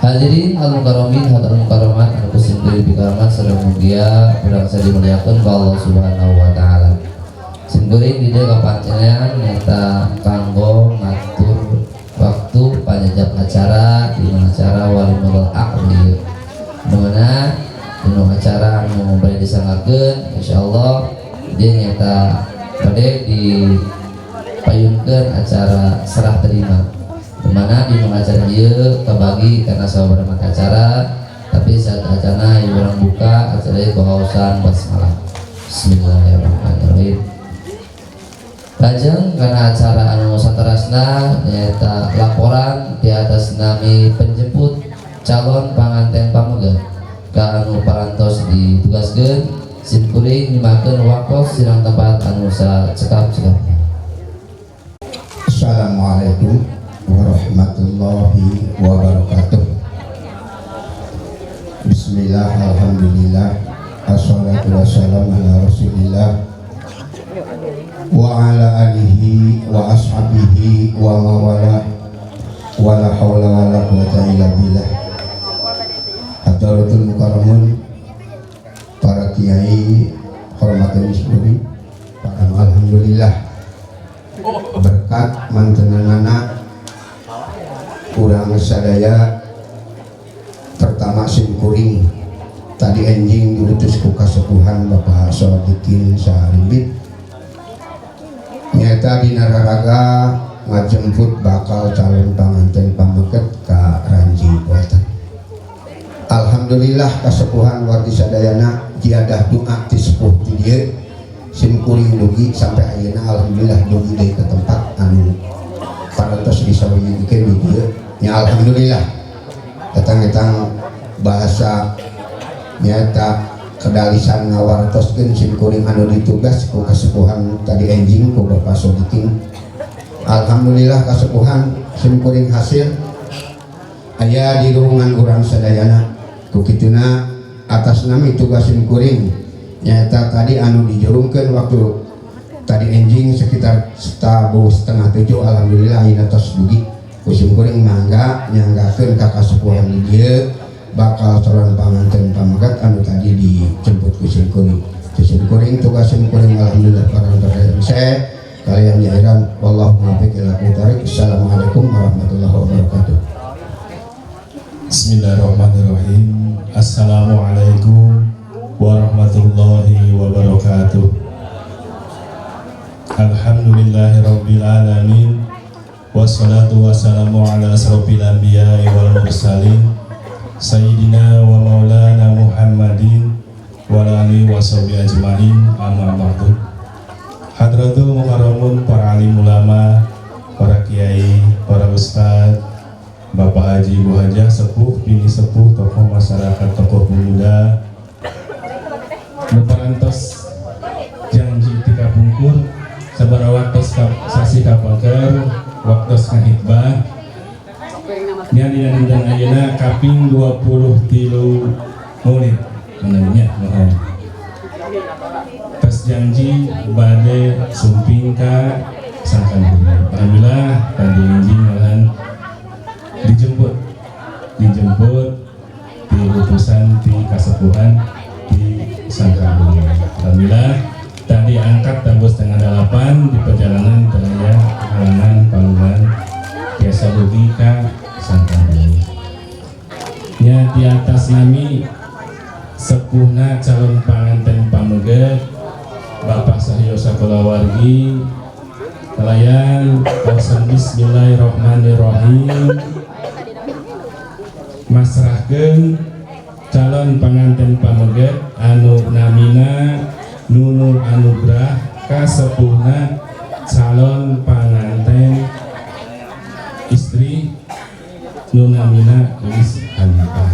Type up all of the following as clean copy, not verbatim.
Hadirin al mukarramin, hadirin mukarramat anu ku simkuring dipikahormat sareng mugia urang dimuliakeun ku Allah Subhanahu wa taala. Simkuring di dieu kapancenan nyata kanggo ngatur waktu panjajap acara di acara walimatul aqdi. Nu mana dina acara anu bade disanggakeun, insyaallah dia nyata bade dipayunkeun acara serah terima, dimana di acara ieu kabagi karena sababaraha acara, tapi saat acara ieu urang buka acara ieu ku waosan basmalah. Bismillahirrahmanirrahim. Lajeng karena acara anu saterasna nyaeta laporan di atas nami penjemput calon panganten pameget ka anu parantos ditugaskeun, simkuring nyimakeun waktos sareng tempat anu sacekap-cekapna. Assalamualaikum warahmatullahi wabarakatuh. Bismillah, alhamdulillah, assalatu wassalamu ala rasulillah wa ala alihi wa ashabihi wa mawala, wa la hawla wa la quwata illa billah. Hadratul mukarramun, para kiai, hormatan syukuri, para alhamdulillah berkat mantenanana urang sadaya, pertama simkuring tadi enjing diutus ku kasepuhan Bapak Sodikin Sarimbit, nyata dina raraga ngajemput bakal calon panganten pameget ka Ranji Wetan. Alhamdulillah kasepuhan wargi sadayana jiadah doa ti sepuh ti dieu, simkuring dugi sampai ayeuna alhamdulillah dugi deui ke tempat anu parantos disawigikeun di dieu nya. Alhamdulillah datang-datang bahasa nyata kedalisan ngawartoskeun simkuring anu ditugas ku kasepuhan tadi enjing ku Bapak Sodikin. Alhamdulillah kasepuhan simkuring hasil aya di ruangan urang sadayana. Ku kituna atas nami tugas simkuring nyata tadi anu dijurungkeun waktu tadi enjing sekitar tabuh 6.30, alhamdulillah ayeuna tos dugi. Ku simkuring mangga nyanggakeun ka kasepuhan di dieu bakal calon panganten pamegat anu tadi dijemput ku simkuring. Ku simkuring tugas simkuring alhamdulillah parantos saya kalian nyairan. Wallahu muwaffiq ila aqwamit thoriq. Assalamualaikum warahmatullahi wabarakatuh. Bismillahirrahmanirrahim. Assalamualaikum warahmatullahi wabarakatuh. Alhamdulillahirabbil alamin. Wassalatu wassalamu ala asrofil anbiya'i wal mursalin sayyidina wa maulana Muhammadin wa ala alihi wa sahbihi ajmain, amma ba'du. Hadratul mukarramun, para alim ulama, para kiai, para ustadz, Bapak Haji, Ibu Hajah, sepuh, bini sepuh, tokoh masyarakat, tokoh pemuda, nu parantos janji ti kapungkur sabaraha waktos sasih kapengker waktos ngahitbah nya dina dinten ayeuna kaping 23 Maulid menanya mohon tos janji bade sumping ka Sangkanhuleng. Alhamdulillah tadi enjing malahan dijemput dijemput di utusan di kasepuhan di Sangkanhuleng. Alhamdulillah tadi angkat tabuh 7.30, di perjalanan teu aya halangan palungan biasa dugi ka Sangkanhuleng. Nya di atas nami sepuhna calon panganten pameget Bapak Sahyo sakulawargi kalayan waosan bismillahirrahmanirrahim masrahkeun calon panganten pameget anu namina Nunul Anugrah kasepuhna calon panganten istri nu namina Lis Hanifah.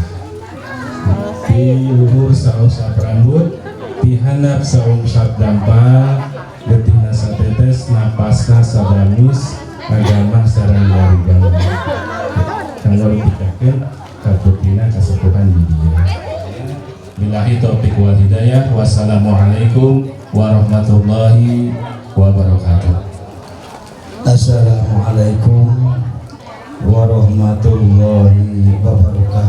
Di luhur sausap rambut, di handap saungsap dampal, getihna satetes, napasna sadamis, agama sareng warga kanggo dipikakeun ka putrina kasepuhan di dieu. Billahi taufiq wal hidayah. Wassalamualaikum warahmatullahi wabarakatuh. Assalamualaikum warahmatullahi wabarakatuh.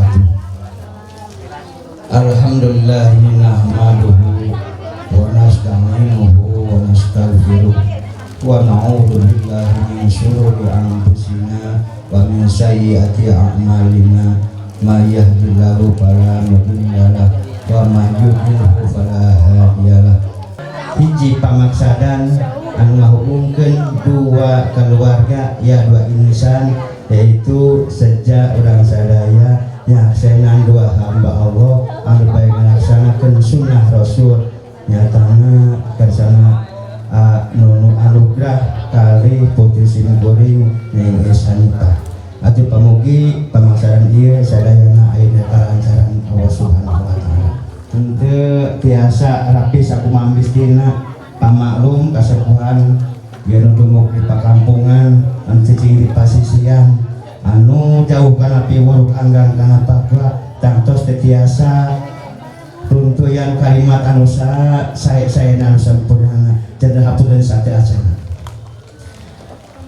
Alhamdulillahi nahmaduhu wa nasta'inuhu wa nastaghfiruh wa na'udzu billahi min syururi anfusina wa min sayyiati a'malina. May yahdihillahu fala mudhillalah wa may yudlilhu fala hadiyalah. Hiji pamaksadan anu ngahubungkeun dua keluarga, ya dua insan, yaitu sejak urang sadaya nyaksenan dua hamba Allah anu bae ngalaksanakeun sunnah Rasul, nyatana kersana nu anugerah kali putri simkuring Neng Hanifah. Atuh pamugi pamaksadan ieu sadayana aya kalancaran Allah Subhanahu wa taala. Henteu tiasa rapi sakumaha mistina, pamaklum kasepuhan biar nu dumuk di pakampungan, anu cicing di pasisian, anu jauh kana piwuruk anggang kana pakwa, tangtos teu tiasa runtuyan kalimat anu sa sae-saena anu sampurna. Janten hapunten sateuacanna.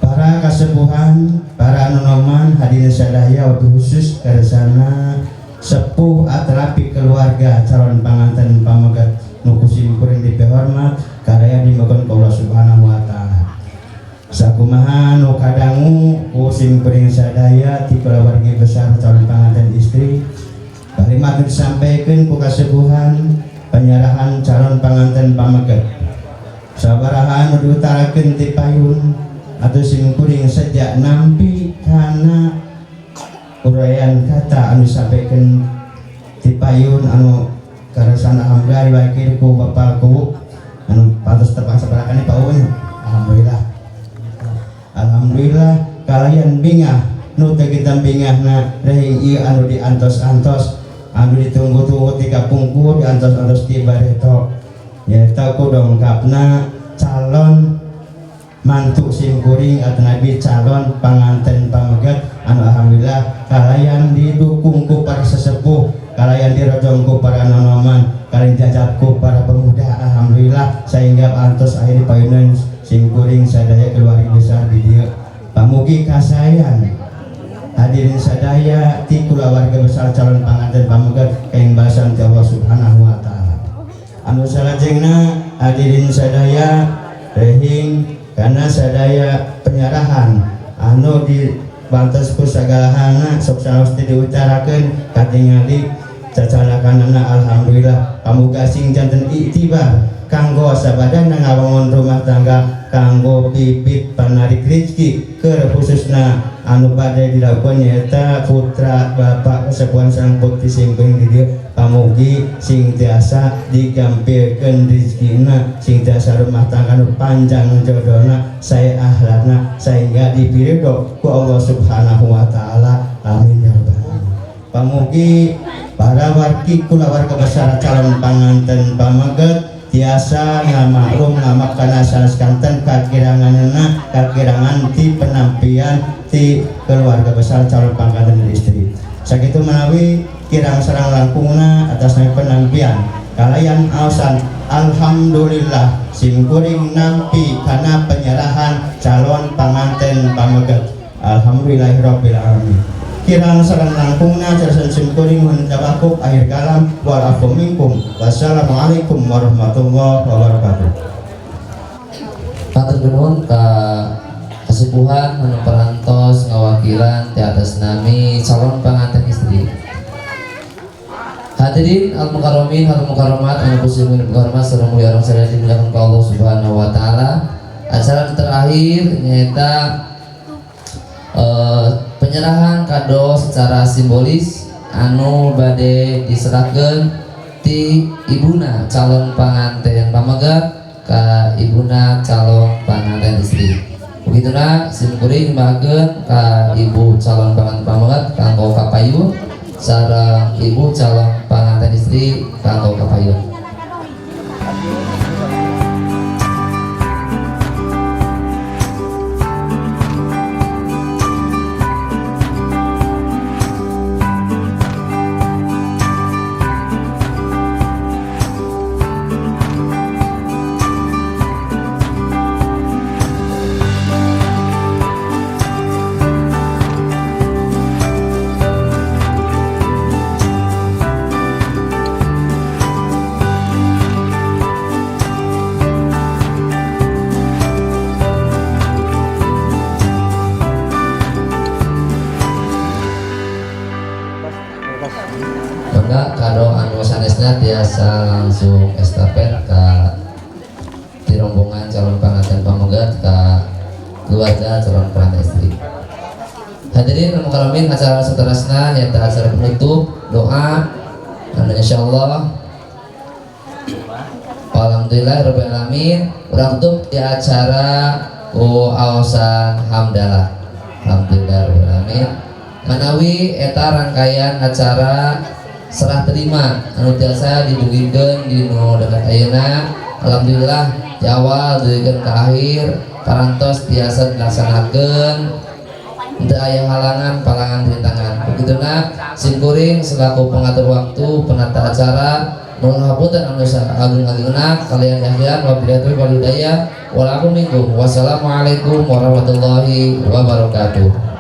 Para kasepuhan, para nonoman, hadirin sadaya, waktu khusus kersana sepuh atanapi keluarga calon panganten pamegat nu ku simkuring dipihormat karaya dimakan ku Allah Subhanahu wa taala. Sakumaha nu kadangu ku simkuring sadaya ti keluarga besar calon panganten istri, kalimat nu disampaikan ku kasepuhan penyerahan calon panganten pamegat, sabaraha nu diutarakeun ti payun atau simkuring sejak nampi kana uraian kata anu disampaikan ti payun anu karasan, alhamdulillah diwakil ku bapak ku anu pantas tepang sabarakan Pak Uun. Alhamdulillah, alhamdulillah kalian bingah nu teu kita bingahna rehing ieu anu diantos-antos, anu ditunggu-tunggu ti kapungkur, diantos-antos ti bareto, nyaeta ku dongkapna calon mantu simkuring atau nabi calon panganten pamegat anu alhamdulillah kalayan didukung ku para sesepuh, kalayan dirojong ku para nonoman, kalayan jajab ku para pemuda, alhamdulillah sehingga antos akhir payunan simkuring sadaya keluarga besar di dieu. Pamugi kasayan hadirin sadaya ti kulawarga besar calon panganten pamegat kaing balasan ti Allah Subhanahu wa taala. Anu salajengna hadirin sadaya, rehing karena sadaya penyerahan anu di bantos ku sagalahana sok saos teu diutarakeun katingali cacalakanana, alhamdulillah pamuga sing janten iktibar kanggo sabadana ngawangun rumah tangga, kanggo bibit panarik rezeki keur khususna anu bade dilakukan nyaeta putra bapak kesepuhan sang putri simkuring di dieu. Pamugi sing tiasa digampilkeun rezekina, sing tiasa rumah tangga nu panjang jodohna, sae akhlakna, sehingga dipiridho ku Allah Subhanahu wa taala. Amin ya rabbal alamin. Pamugi para wargi kulawarga besar calon panganten pameget tiasa ngamaklum ngamak kana sanes kanten kakiranganna, kakirangan ti penampian ti keluarga besar calon panganten dan istri. Sakitu menawi kirang sareng langkungna atas nami penampian kalayan aosan alhamdulillah simkuring nampi kana penyerahan calon panganten pameget. Alhamdulillahirabbil alamin. Kirang sareng langkungna carsan simkuring mohon tawakkuf, akhir kalam wal afu minkum. Wassalamualaikum warahmatullahi wabarakatuh. Matur nuwun ka kesepuhan anu parantos ngawakilan di atas nami calon panganten istri. Hadirin al mukarramin al mukarramat anu muslimin mukarramat sareng mulia urang sadaya dimuliakan ku Allah Subhanahu wa taala. Acara terakhir nyaeta penyerahan kado secara simbolis anu bade diserahkeun ti ibuna calon panganten pamegat ka ibuna calon panganten istri. Begituna simkuring nyumbangkeun ka ibu calon panganten pamegat kanggo kapayun sareng ibu calon panganten istri kanggo kapayun. Mangga kado anu sanesna tiasa langsung estafet ka di rombongan calon pengantin pamegat ka keluarga calon pengantin istri. Hadirin mukaramin, acara seterusnya nyata acara penutup doa dan insyaallah alhamdulillah rabbil alamin urang tutup di acara aosan hamdalah. Alhamdulillah rabbil alamin. Manawi eta rangkaian acara serah terima anu tiasa didugikeun dinu dekat ayeuna. Alhamdulillah di awal dugikeun ka akhir parantos tiasa dilaksanakeun teu aya halangan palangan rintangan. Begituna simkuring selaku pengatur waktu penata acara nuhun hapunten anu agung-agungna kalian akhiran wabillahi taufiq wal hidayah wal afu minkum. Wassalamualaikum warahmatullahi wabarakatuh.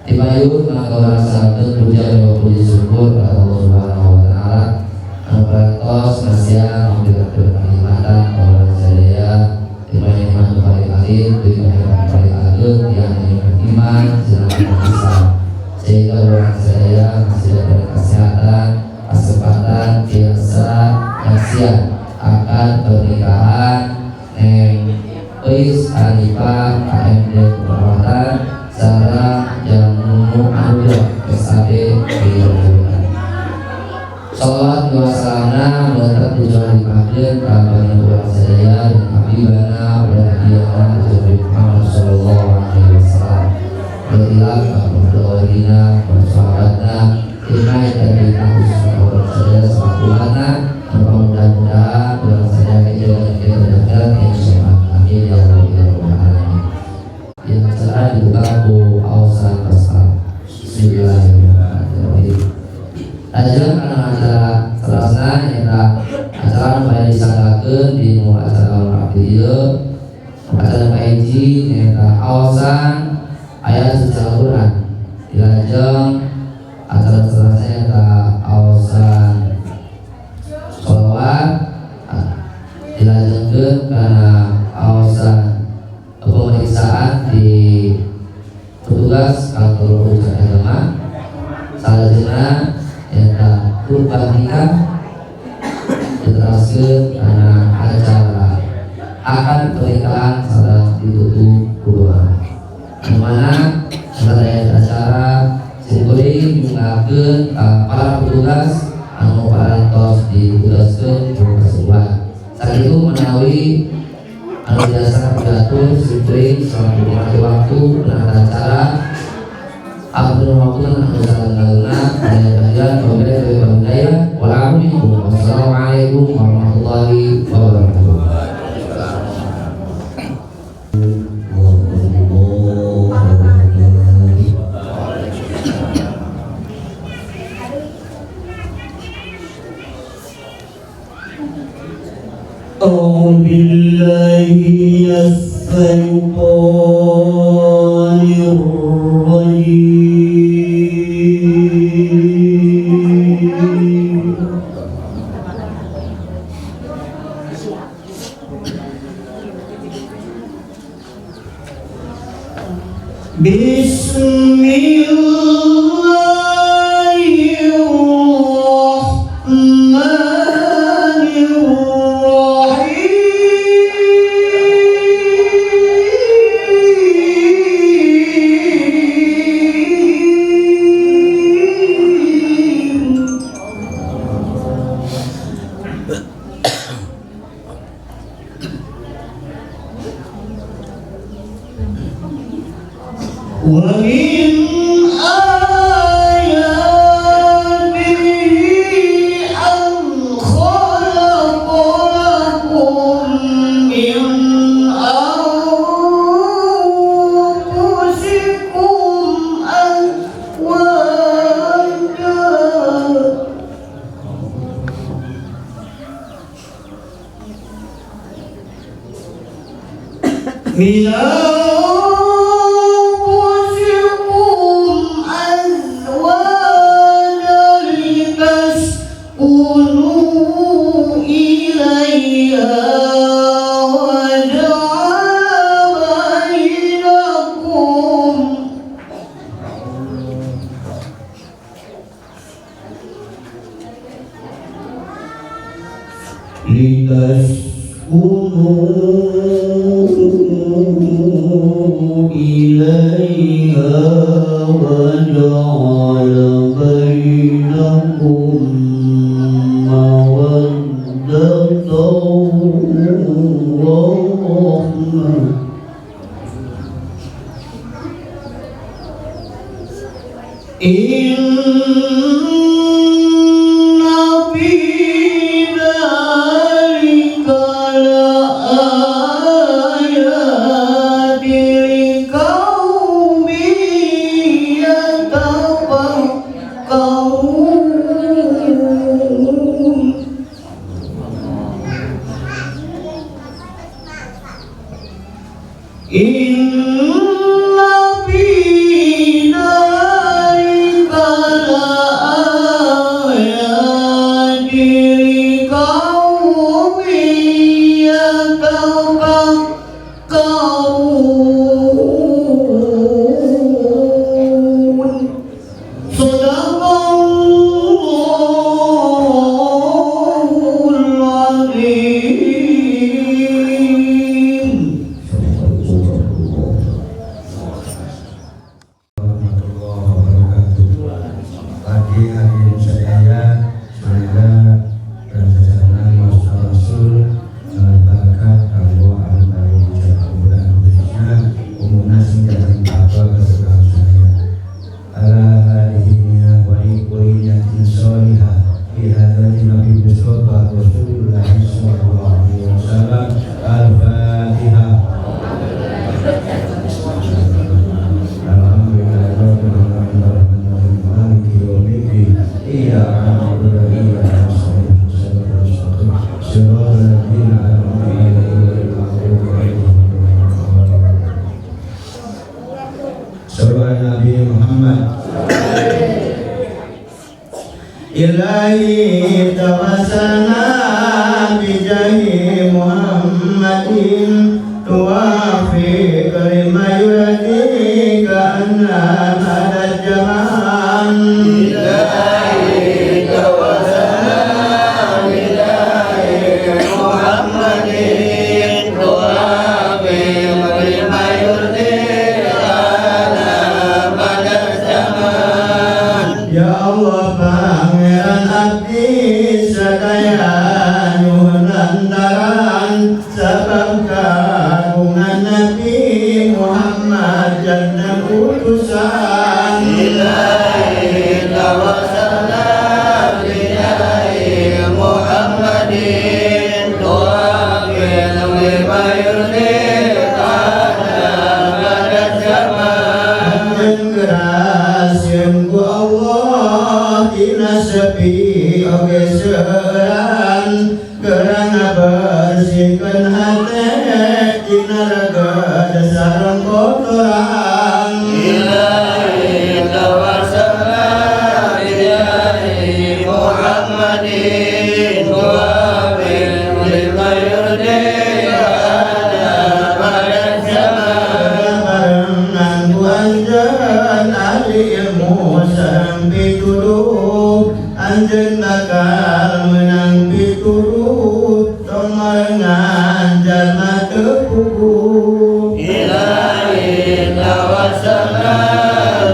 Dibayun maka urang sangkeun puja wa puji syukur ka Allah Subhanahu wa taala anu parantos masihan diberi kenikmatan ka urang sadaya dimana iman nu paling alit di mana paling ageung yang iman sareng Islam sehingga urang sadaya masih diberi kesehatan kesempatan biasa nasihat akan pernikahan Neng Euis Hanifah AMD Perawatan sareng Jang Nunu Anugrah SAD di Rombongan. Salawat wa salamna menetap tujuan dipakeun ka baginda urang sadaya dan habibana wa nabiyana Nabi Muhammad sallallahu alaihi wasallam. Berilah kepada wa sahabatna inai dari khusus urang sadaya selaku umatna mudah-mudahan urang sadaya dijaga dan akhirat insyaallah. Amin ya rabbal alamin. Yang acara dibuka ku aosan wassalam. Bismillahirrahmanirrahim. Lajeng kana acara saterasna nyaeta acara nu bade disanggakeun di nu acara abdi ieu. Acara nu kahiji nyaeta aosan ayat suci Al-Qur'an. Dilajeng acara saterasna nyaeta aosan sholawat. Dilajengkeun kana aosan pemeriksaan di petugas kantor urusan agama. Salajengna nyaeta khutbah nikah diteraskeun kana acara akad pernikahan sareng ditutup ku doa. Anu mana sadaya acara simkuring nyunggakeun ka para petugas anu parantos ditugaskeun ku kasubuhan. Sakitu menawi anu biasa pidato simkuring selaku pengatur waktu penata acara atur waktu anu sagalna aya wabillahi taufiq wal hidayah. Wassalamualaikum warahmatullahi wabarakatuh. أعوذ بالله من الشيطان الرجيم. بسم الله الرحمن الرحيم. ومن آياته أن خلق لكم من أنفسكم أزواجا من أنفسكم أزواجا لتسكنوا إليها وجعل بينكم لتسكنوا إليها وجعل بينكم مودة ورحمة. إن في ذلك لآيات لقوم يتفكرون. إن في ذلك لآيات لقوم يتفكرون. صدق الله العظيم. Warahmatullahi wabarakatuh. Pagi hari sadaya semoga dan masalah Rasul sangat barakah kanggo anu bari bulan khususnya umumna sing janten apa ka sadaya. Ala hadihi wa likulli sholihah fi hadratin Nabi Mustafa Rasulullah sallallahu alaihi wasallam. Al-Fatihah. Ilahi tawassalna bijahi Muhammadin tuwafiq lima yurdika anna pada jaman. Ilahi tawassalna bijahi Muhammadin tuwafiq lima yurdika anna pada zaman. Ya Allah Pangeran abdi sadaya nyuhun lantaran sabab kagungan Nabi Muhammad janten utusan. Ilahi tawassalna bijahi Muhammadin tuwafiq lima yurdika anna pada zaman. Anjeun gerasieun ku Allah dina sepi oge seueuran gerang ngabersihkeun hate dina reget sareng kotoran. Ilahi tawassalna bijahi Muhammadin tuwafiq lima yurdika anna pada zaman. Barengan ku anjeun ahli ilmu sareng pituduh anjeun bakal menang pituduh tong marengan jalma teu puguh. Ilahi tawassalna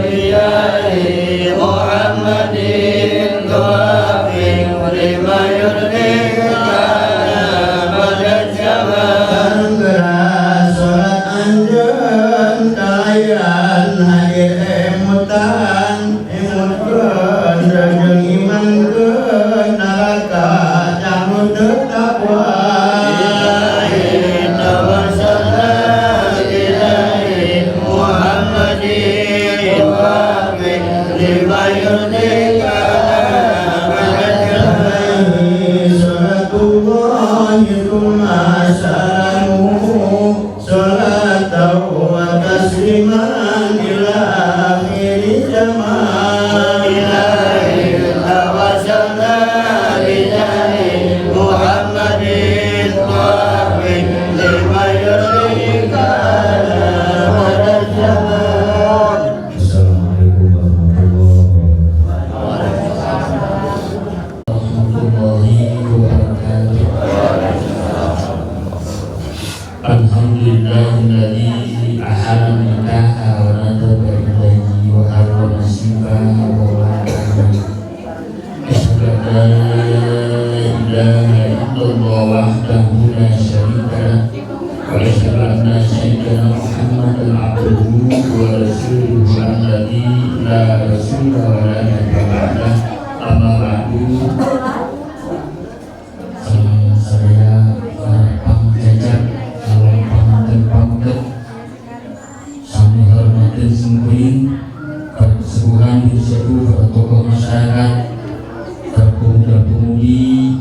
bijahi Muhammadin tuwafiq lima yurdika anna pada zaman. Geura salat anjeun kalayan hadir emutan emutkeun jeung imankeun neraka لا إله إلا الله وحده لا شريك له وأشهد أن سيدنا محمدا عبده ورسوله الذي لا رسول ولا نبي بعده. أما بعد. Saya pangjajak calon panganten pameget, sami hormatin simkuring para kesepuhan diri sepuh, para tokoh masyarakat, para pemuda-pemudi,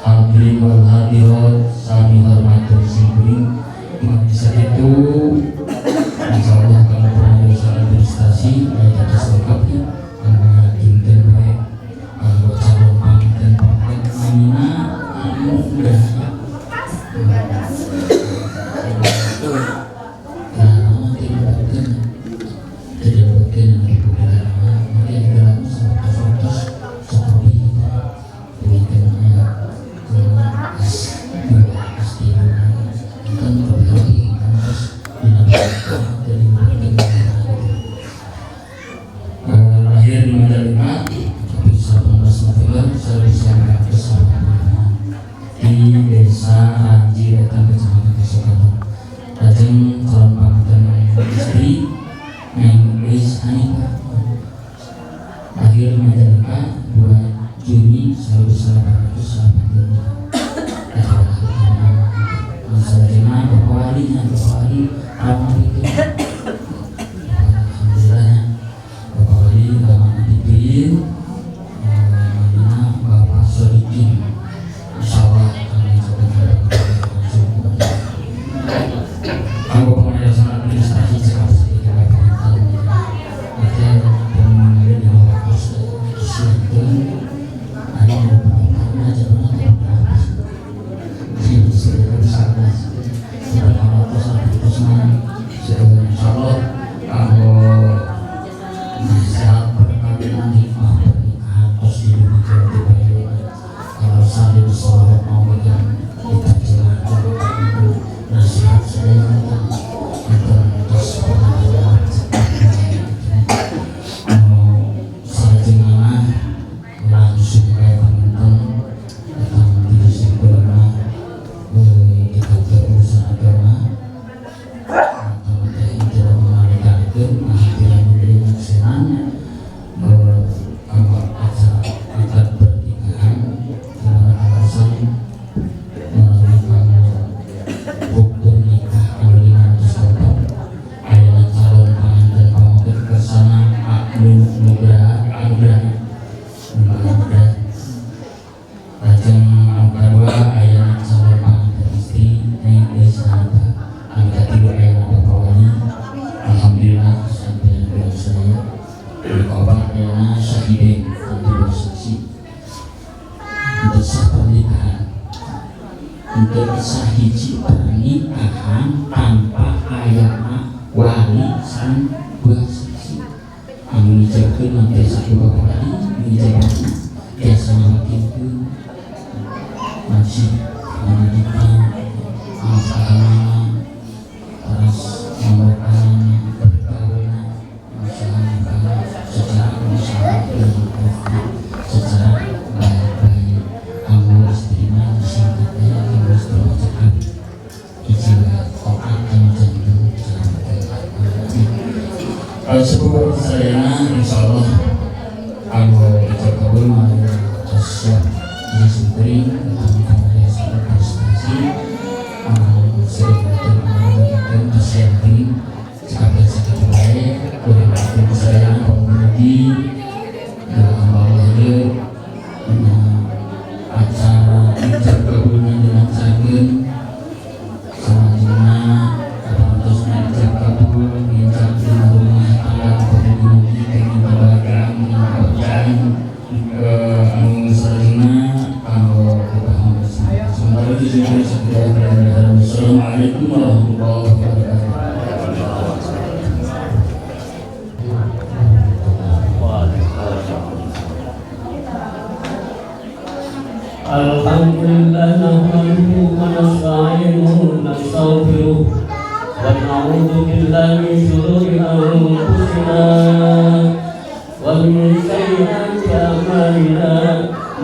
hadirin wal hadirat, sami hormatin simkuring. Sakitu insyaallah kalau pengajian administrasi aya atas lengkapnya kanggo dinten bae kanggo calon panganten pameget namina anu udah. Nah, tidak mungkin mungkin dalam foto seperti itu S dua S tiga kan terus jadi mungkin lahir di Majalengka tapi 18 November 1985 di Desa Ranji Wetan, Kecamatan Kasokatan. Lajeng calon panganten istri Neng Elis Hanifah, lahir di Majalengka 2 Juni 1985. Salajengna Bapak Wali nya, Bapak Wali ramah itu. Alhamdulillah Bapak Wali ramah dipilih namanya Bapak Sodikin. Insyaallah kami coba langsung kanggo pengajaran administrasi cekap sedikit. Bapak itu pengenali di waktu itu ada beberapa aja berapa insyaallah kanggo nasihat perkawinan, hikmah pernikahan tos didugikeun. Kalau sambil sholawat mau diterjemahkan itu nasihat saya tentang tos pengalaman salajengna langsung kayak panginten tentang diri sempurna di kantor urusan agama atau teh tidak mengalihkan akhiran diri nasional kanggo acara akad pernikahan dimana alasan melalui kanggo rukun nikah anu 500 contoh ayana calon panganten pameget kersana Anu Nugraha Anugrah Anugrah. Lajeng anu kadua ayana calon panganten istri Neng Elis Hanifah. Anu katilu ayana Bapak Wali. Alhamdulillah sampai dua saya. Anu kaopat ayana syahidin anu dua saksi untuk sah pernikahan. Untuk sah hiji pernikahan tanpa ayana wali sareng dua saksi anu ngijabkeun nanti satu bapak wali ngijabkeun biasa ngawakilkeun masih pendidikan agama terus melakukan bergaulna usaha secara usaha secara baik-baik. Kanggo istrina singkatnya, kanggo istri cekap hiji wae, taat janten. Kalau sepuh saya insyaallah kanggo ijab kabul mah siap di simkuring tentang pengajian administrasi sering penting cekap sakitu wae kuring saya. Pengemudi Allah ieu acara ijab kabulna dilancarkeun. Selanjutnya kaparantosna ijab kabul ngijab dina rumah tangga mugi-mugi kenging kebahagiaan, kebahagiaan. Anu salajengna kanggo paham sementara di sini. Assalamualaikum warahmatullahi wabarakatuh. الحمد لله نحمده ونستعينه ونستغفره ونعوذ بالله من شرور أنفسنا ومن سيئات أعمالنا.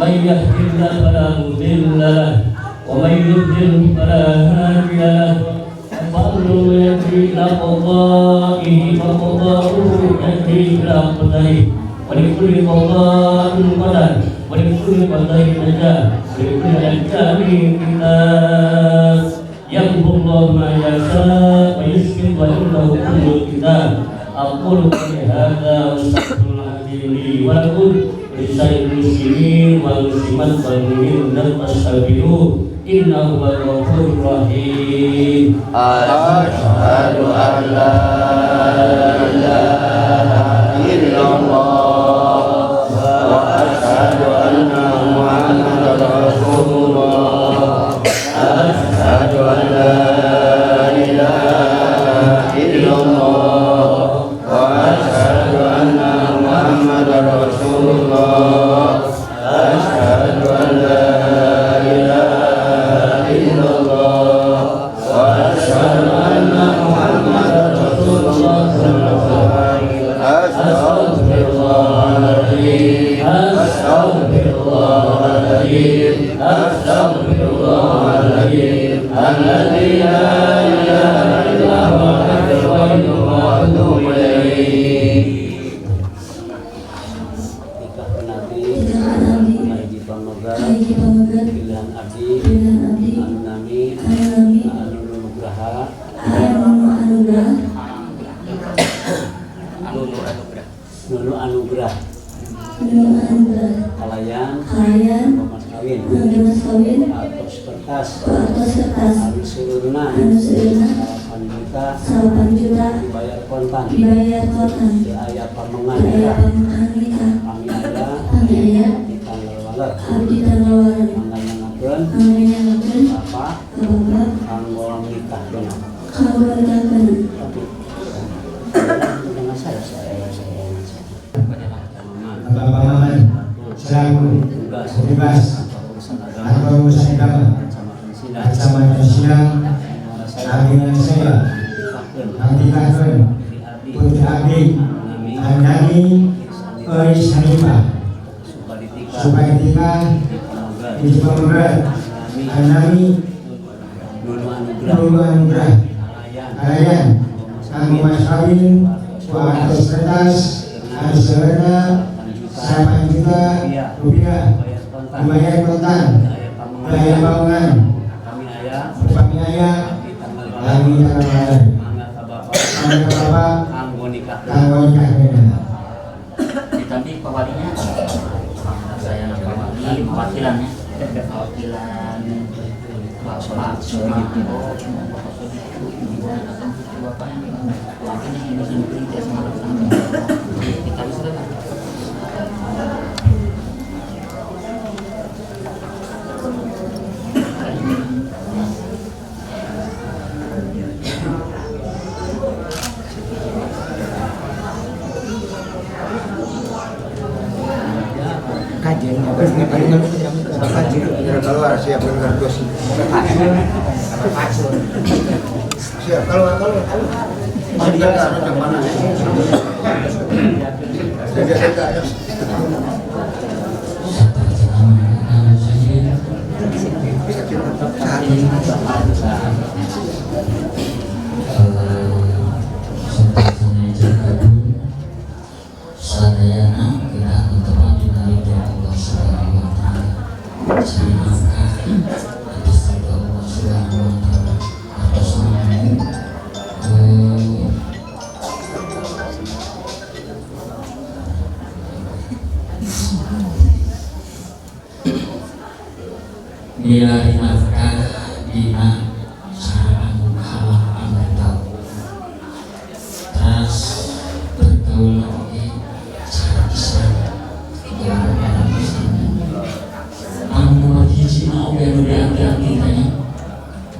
من يهد الله فلا مضل له ومن يضلل فلا هادي له. فضل يجري إلى قضائه وقضاؤه يجري إلى قدره، ولكل قضاء قدر، ولكل قدر نجاة، ولكل أحكام كتاب. يمحو الله ما يشاء ويسكت وعنده أم الكتاب. أقول قولي هذا وأستغفر الله لي ولكم ولسائر المسلمين والمسلمات والمؤمنين فاستغفروه إنه هو الغفور الرحيم. أشهد أن لا إله إلا الله وأشهد أن محمدا رسول الله. أشهد أن لا إله إلا الله وأشهد أن محمدا رسول الله. أشهد أن لا إله إلا الله وأشهد أن محمدا رسول الله. أستغفر الله العظيم، أستغفر الله العظيم، أستغفر الله العظيم الذي لا إله إلا هو الحي القيوم وأتوب إليه. Nikah nabi Nikah nabi kahiji pamegat kahiji pamegat pilihan abdi pilihan abdi anu nami anu nami anu nugraha anu anugerah nunu anugerah nunu anugerah kalayan kalayan mas kawin anu mas kawin atos kertas atos kertas anu seueurna anu seueurna 8 juta 8 juta dibayar kontan dibayar kontan teu aya pamengan teu aya nikah pamengan nikah kami aya kami aya di tanggal waler abdi tanggal waler mangga nyangakeun mangga nyangakeun bapak ka bapak kanggo nikahkeun kanggo nikahkeun. Dengan saya Bapak Maman selaku tugas atau urusan agama Kecamatan Sidang Aginan saya Abdikahkeun Putri Abdi Andani Euis Hanifah supaya tika di Pamegat Andani Nunu anugerah Nunu anugerah kalayan kanggo mas kawin ku atas kertas anu seueurna 8 juta rupiah dibayar kontan teu aya pamengan kami aya upami aya di tanggal kami tanggal waler mangga ka bapak mangga bapak kanggo nikah kanggo nikahkeun. Ditampi pawalinya saya pawali perwakilannya perwakilan Bapak Sodik, Bapak Sodik ibu atau bapaknya wakilnya ini sendiri sama kita bisa kan. Keluar siap kardus. Siap keluar keluar. Siap mana? Sadayana kita untuk Allah Subhanahu wa Ta'ala. Atas Allah Subhanahu wa Ta'ala atas milari nafkah dina sareng halal amental tas bergaul oge cara Islam orang Islam anu nomor hiji mah oge anu diambil tanya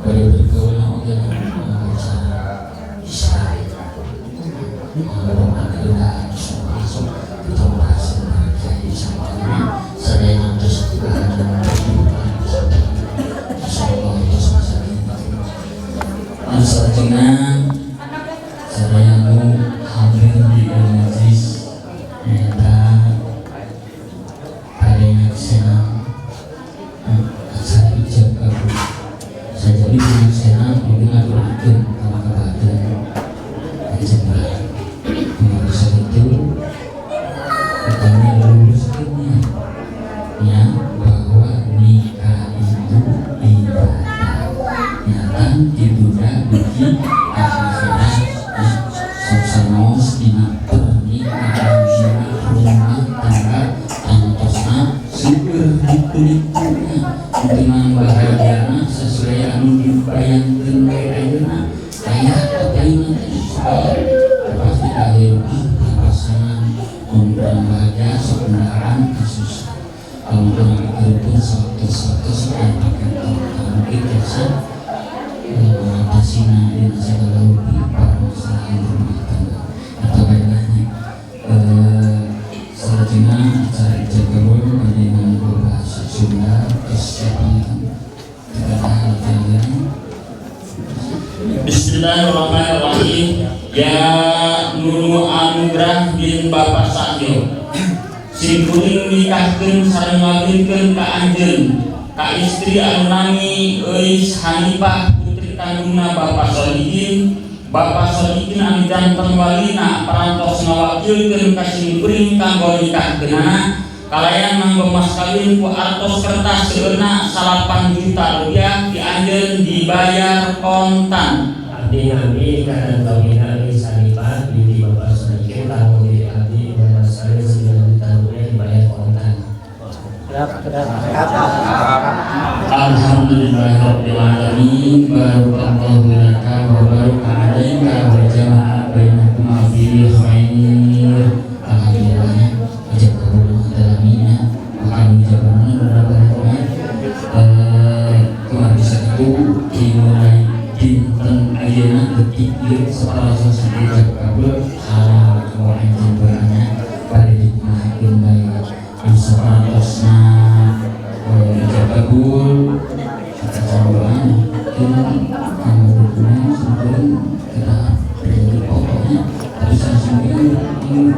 bari bergaul oge anu cara Islam ngomong masuk kita bahas kiai sama sadaya terus Selanjutnya saya nu hadir di majlis nyata pada senang Ngadoakeun kana kabahagiaan anjeunna. Bisa itu kami luruskeun ya bahwa nikah itu ibadah, nyata ditunda dugi akhirat ya, sok sanaos dina pernikahan, dina rumah tangga, tangtosna seueur liku-likuna, dengan bahagiana sesuai anu dibayangkeun we ayeuna aya kapayunna teh pasti kahirupan pasangan. Mun kurang bahagia sok kendaraan kasus, kalau kurang kahirupan sewaktu-sewaktu sok aya pakai. Mungkin biasa mengatasina dina segala rupi permasalahan rumah tangga atau baiknya selanjutnya acara ijab kabul bade nganggo bahasa Sunda, terus siapa yang tidak tahu latihan. Bismillahirrahmanirrahim. Ya Nunu Anugrah bin Bapak Sakyo, simkuring nikahkeun sareng ngawinkeun ka anjeun ka istri anu nami Euis Hanifah, putri kandungna Bapak Solihin. Bapak Solihin anu janten walina parantos ngawakilkeun ka simkuring kanggo nikahkeunana kalayan nganggo mas kawin ku artos kertas seueurna 8 juta rupiah, di anjeun dibayar kontan. Abdi ngambi kana kawina Euis Hanifah binti Bapak Sodikin kanggo diri abdi dengan mas kawin 9 juta rupiah dibayar kontan. Alhamdulillahirabbil alamin, barakallahu laka wa baraka alaika wa jama'a bainakuma fi khair. Alhamdulillah ijab kabul dalamina bahkan ijabahna beberapa hari kemarin bisa itu dimulai dinten ayeuna detik ieu sapertos ijab kabul halal kanggo anjeun doanya bade dikumahakeun bae anu sapertosna ijab kabul cara doanya kanggo dukungan sebelum kita pribadi pokoknya, tapi saya sendiri ini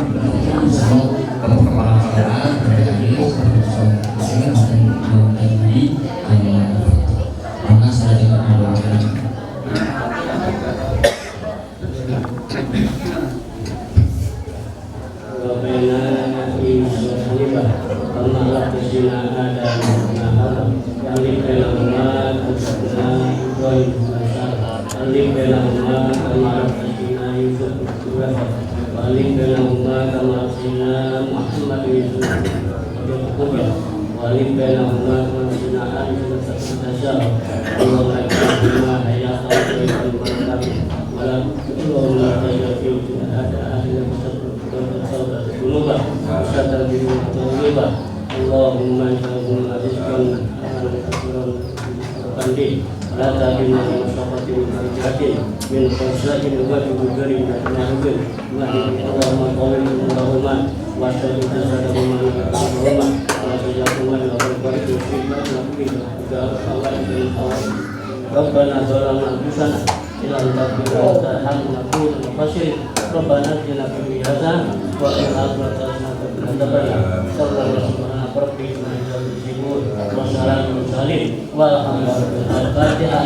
insya Allah kalau kepala sekolah berhadir saya akan mengenai maka saya juga mendoakan. Wa baina Euis Hanifah kama laqina Adam wa Hawa alif bainahuma kama Ibrahim wa Sarah alif bainahuma kama laqina Yusuf wa alif bainahuma kama laqina Muhammad Yusuf wa alif bainahuma kama laqina Ali wa Tasha Allahumma ij'alhuma hayatan thayyibatan barakatan wa la Allahumma taj'al fi hada ahli Allahumma ij'alhuma rizqan hasanan katsiran wa la tahrimna min syaqati min hajjatin min khaza'in wa bi min wa Allahumma qawwim umurahuma wa sallim tasadahuma wa wa tajahuma wa barik wa Rabbana zalamna anfusana ila taghfir wa tarhamna nakun minal khasirin. Rabbana atina fid dunya hasanah wa fil akhirati hasanah wa qina adzabannar. Sallallahu alaihi wa sallam wa salamun salim walhamdulillah. Al-Fatihah.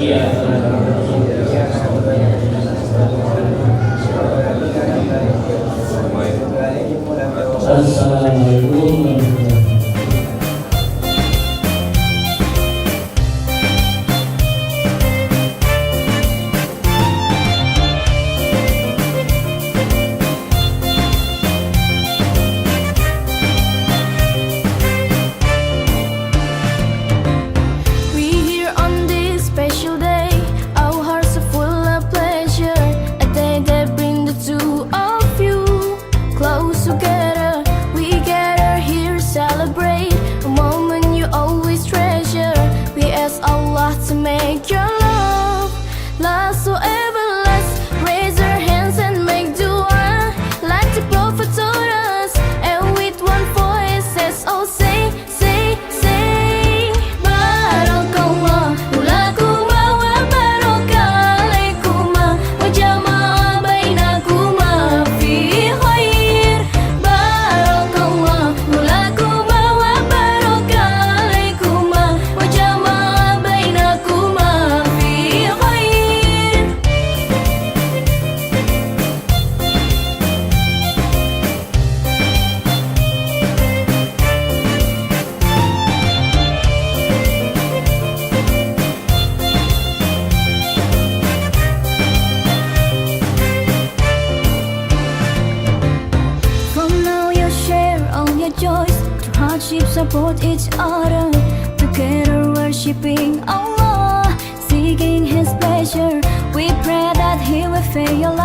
Iya. Assalamualaikum warahmatullahi wabarakatuh. We here on this special day, our hearts are full of pleasure. A day that bring the two of you close together. We gather here. support each other. Together worshiping Allah, seeking His pleasure. We pray that He will fail.